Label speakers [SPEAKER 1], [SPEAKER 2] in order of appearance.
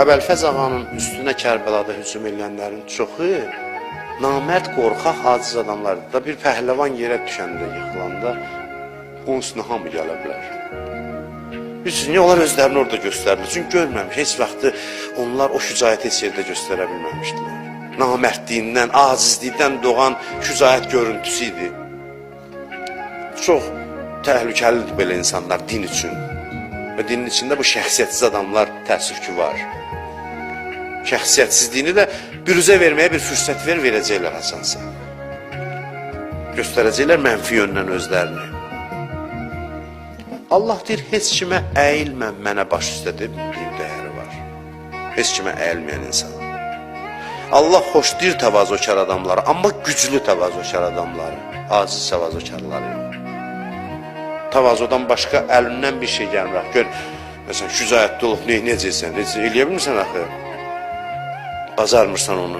[SPEAKER 1] Əbəlfəz ağanın üstünə Kərbəlada hücum edənlərin çoxu namərd, qorxaq, aciz adamlardır. Da bir pəhləvan yerə düşəndə, yıxılanda onun üstünə hamı gələ bilər. Bilirsiniz, niyə onlar özlərini orada göstərdilər? Çünki görməmiş, heç vaxtı onlar o şücaəti heç yerdə göstərə bilməmişdilər. Namərdliyindən, acizlikdən doğan şücaət görüntüsü idi. Çox təhlükəlidir belə insanlar din üçün. Və dinin içində bu şəxsiyyətsiz adamlar təəssüf ki var. Şəxsiyyətsizliyini də büruzə verməyə bir fürsət verəcəklər haçansa. Göstərəcəklər mənfi yöndən özlərini. Allah deyir, heç kimə əyilmə, mənə baş üstə deyir, bir dəyəri var. Heç kimə əyilməyən insan. Allah xoşlayır təvazökar adamları, amma güclü təvazökar adamları, aciz təvazökarları yox. Təvazodan başqa əlindən bir şey gəlmir. Gör, məsələn, şücaətli olub nə necəsən, necə eləyə bilmirsən axı? Bacarmırsan onu.